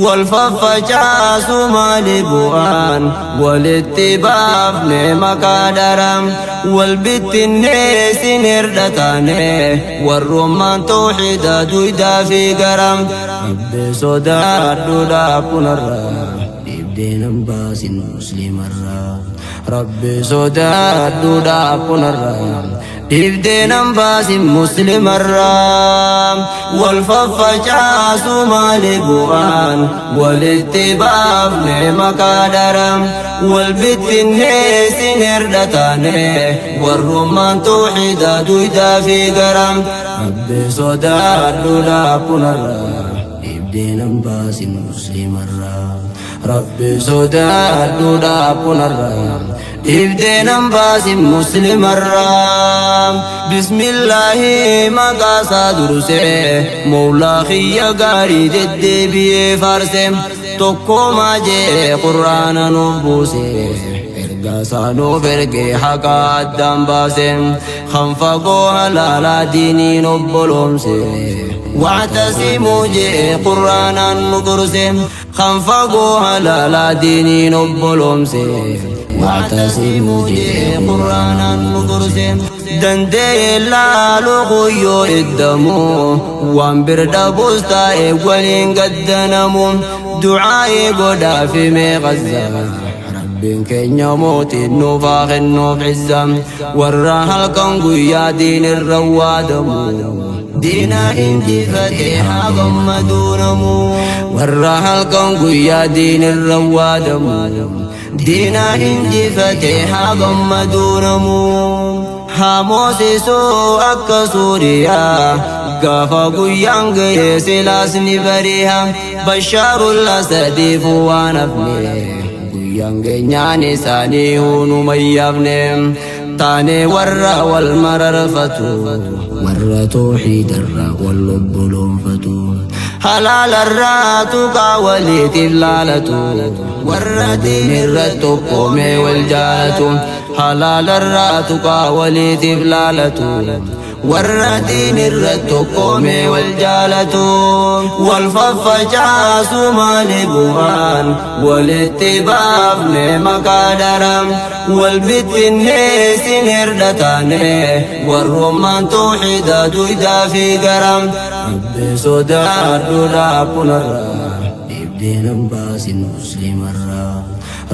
Wal faffacaasu maali bu'aan walitti baafne maqaa dharam wal bittinneessin hirdha taane warrummaan tawxiida duydaa fi garam Rabbi sodaadhu kunarraa dhiibdee nan baasin muslimarraa Rabbi sodaadhu kunarraa dhiibdee nan baasin muslimarraa wal faffacaasu maali bu'aan walitti baafne maqaa dharam wal bittinneessin hirdha taane warrummaan tawxiida duydaa fi garam Rabbi sodaadhu kunarraa dhiibdee nan baasin muslimarraa Rabbi sodaadhu kunarraa dhiibdee nan baasin muslimarraa bismillaahi maqaasaa dursee mawlaa kiyya gaarii deddeebi'ee faarse tokkomaa jee qur'aana nuuf buuse ergaa isaa nuuf ergee haqa addaan baase kan fagoo halaalaa diiniin obboloomse واعتصموا jee qur'aanaan nu gorse kan fagoo halaalaa diiniin obboloomse واعتصموا jee qur'aanaan nu gorse dandee laalu guyyoo iddamu waan bir dhabus taa'e waliin gaddanamu du'aa'ii godhaafi mee Gazzaa Rabbiin keenya mootiin nuuf haa kennuuf izza warra halkan guyyaa diin irra waadamu diina injifatee haa gammaduu namu warra halkan guyyaa diin irra waadamu diina injifatee haa gammaduu namu haa moosisuu akka Suuriyaa gaafa guyyaan ga'ee silaas ni bari'a Bashaarul Asadiif waan hafne guyyaan geenyaan isaanii hunuma yaafne taane warra wal mararfatu warra tooxiidarra wal obboloonfatu halaalarraa tuqaa waliitiif laalatu warra diinirra tokkoomee wal jaalatu halaalarraa tuqaa waliitiif laalatu warra diinirra tokkoomee wal jaalatu wal faffacaasu maali bu'aan walitti baafne maqaa dharam wal bittinneessin hirdha taane warrummaan tawxiida duydaa fi garam Rabbi sodaadhu kunarraa dhiibdee nan baasin muslimarraa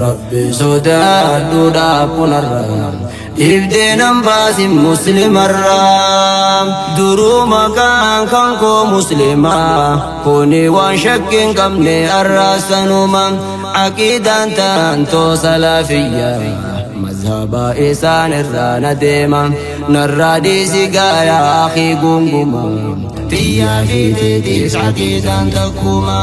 Rabbi sodaadhu kunarraa dhiibdee nan baasin muslimarraa duruu maqaan kan koo muslimaa kuni waan shakkiin qabne arraasanuma aqiidaan taantoo salafiyyaa mazhaba isaan irraa na deema narraa dhiisi gaayaa akii gunguma tiyyaa fi teetiis aqiidaan takkuma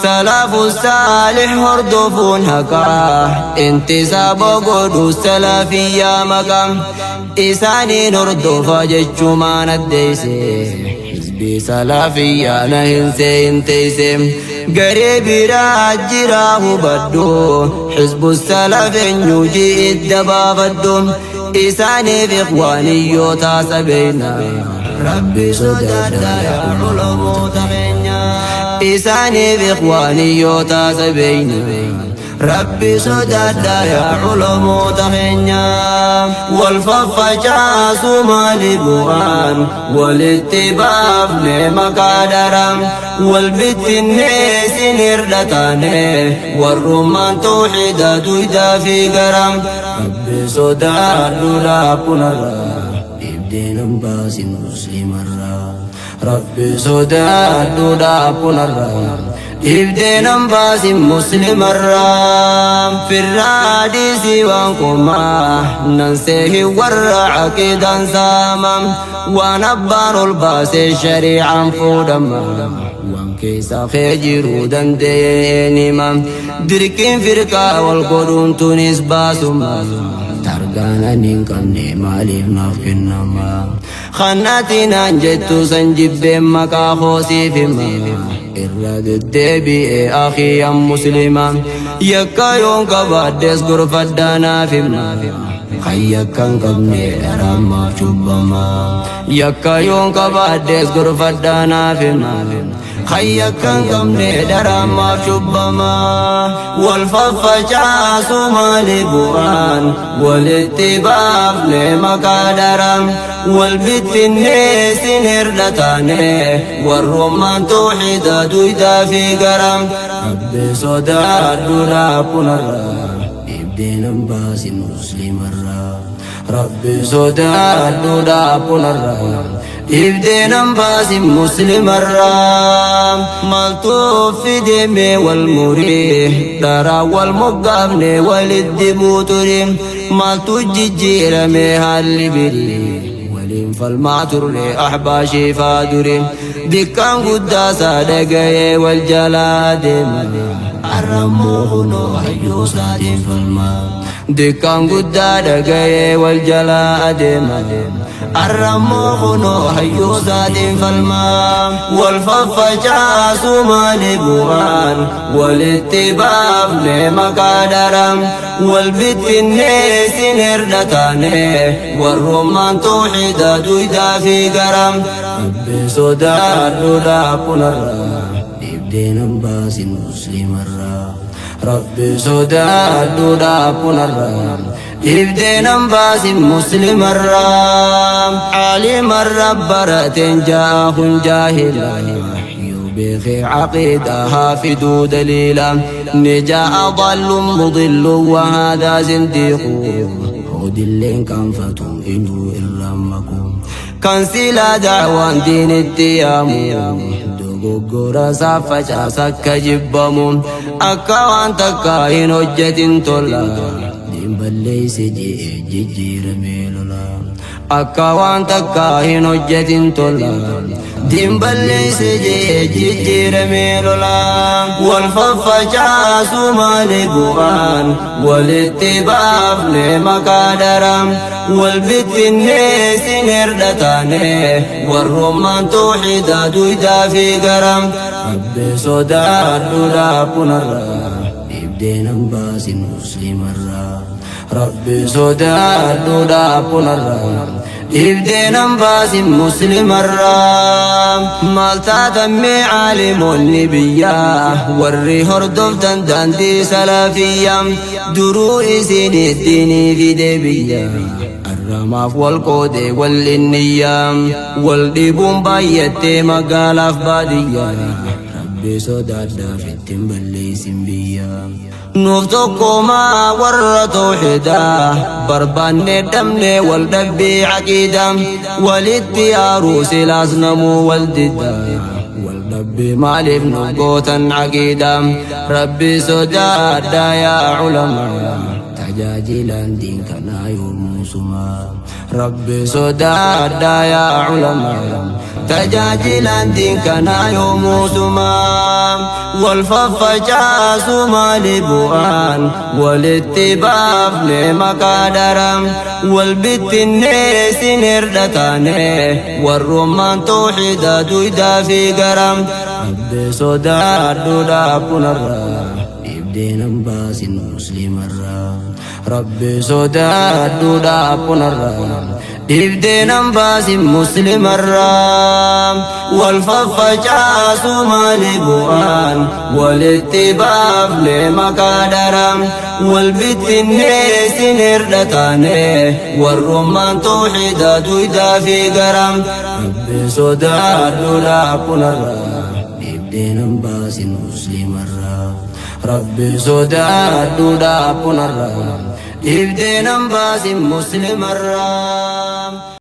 salafu saalix hordofuun haqaa intisaaba godhu salafiyyaa maqaa isaaniin hordofa jechumaan addeeyse hizbii salafiyyaa na hin seeyin teeyse garee biraa jiraa hubadhu hizbu salaf eenyu ji'idda baafadhu isaaniif ikhwaaniyyoota sabeeyna Rabbi sodaadhaa yaa ulamoota keenya isaaniif ikhwaaniyyoota sabeeyna Rabbi sodaadhaa yaa ulamoota keenya wal faffacaasu maali bu'aan walitti baafne maqaa dharam wal bittinneessin hirdha taane warrummaan tawxiida duydaa fi garam Rabbi sodaadhu kunarraa dhiibdee nan baasin muslimarraa Rabbi sodaadhu kunarraa dhiibdee nan baasin muslimarraa firraa dhiisii waan kumaa nan seehi warra aqiidaan saama waan abbaan ol baasee shari'aan fuudhama waan keessa kee jiruu danda'een hima dirqiin firqaa wal godhuun tunis baasuma targaan ani hin qabne maaliif naaf kennama Kanati naan jettu san jibbeen maqaa koosiif hima irra deddeebi'ee akhiyan muslima yakka yoon qabaadhes gorfadhaa naaf hima kan yakka hin qabne dharamaaf cubbama yakka yoon qabaadhes gorfadhaa naaf hima. Hayya kan qabne dharamaaf cubbamaa. Wal faffacaasu maali bu'aan walitti baafne maqaa dharam. Wal bittinneessin hir'a taane warrummaan toohida duydaa fi garam. Rabbi sodaadhu raabunarraa dhibdeen baasin muslimarraa. Rabbi sodaadhu raabunarraa dhibdeen baasin muslimarraa. Maaltu fideme wal murii dharaa wal moggaafne walitti buuturi. Maaltu jijjiirame haalli birii waliin falmaa turre ahbaashii faaduri. Dikkaan guddaa isaa dhaga'ee wal jalaa deema. Arrammoo hunoo hayyuu isaatiin falma. Dikkaan guddaa dhaga'ee wal jalaa adeema. Arrammoo kunoo hayyuu isaatiin falma. Wal faffacaasu maali bu'aan walitti baafne maqaa dharam. Wal bittinneessin hir'a taane warrummaan toohida duydaa fi garam. Rabbi sodaadhu raabunarraa dhibdeen baasin muslimarraa. Rabbi sodaadhu raabunarraa dhibdeen baasin muslimarraa. Caalimarra barateen jaahun jaahila. بخي عقيدها في دو دليلا نجاء ضل مضل وهذا زنديق ودل كان فتم إنه إرمكم كان سلا دعوان دين التيام dogoggora isaa facaasa akka jibbamu akka waan takka hin hojjetin tola diin balleeyse je'e jijjiiramee lola akka waan takka hin hojjetin tola diin balleeyse je'e jijjiiramee lola wal faffacaasu maali bu'aan walitti baafne maqaa dharam wal bittinneessin hir'a taane warrummaan toohida duydaa fi garam. Rabbi sodaadhu raabunarraa dhibdeen baasin muslimarraa. Rabbi sodaadhu raabunarraa dhibdeen baasin muslimarraa. Maal taatammee caalimoonni biyyaa warri hordoftan daandii salafiyyaa duruu isin ittiin fide biyya. Arramaaf wal qoode wal inniyyaa wal dhibuun baay'attee magaalaaf baadiyyaa. Rabbi sodaadhaaf ittiin balleessin biyya. Nuuf tokkomaa warra toohidaa barbaanne dhabne wal dhabbii caqiidaa walitti yaaruu silaas namuu wal diddaa. Wal dhabbii maaliif nuuf gootan caqiidaa. Rabbi sodaadhaa yaa culamaa tajaajilaan diin kanaa yoomuu. Rabbi sodaadhaa yaa culamaa tajaajilaan diin kanaa yoomuu. Wal faffacaasu maali bu'aan walitti baafne maqaa dharam. Wal bittinneessin hir'a taane warrummaan toohida duydaa fi garam. Rabbi sodaadhu raabunarraa dhibdeen baasin muslimarraa. Rabbi sodaadhu raabunarraa dhibdeen baasin muslimarraa. Wal faffacaasu maali bu'aan walitti baafne maqaa dharam. Wal bittinneessin hir'a taane warrummaan toohida duydaa fi garam. Rabbi sodaadhu raabunarraa dhibdeen baasin muslimarraa. Rabbi sodaadhu raabunarraa dhibdeen baasin muslimarraa.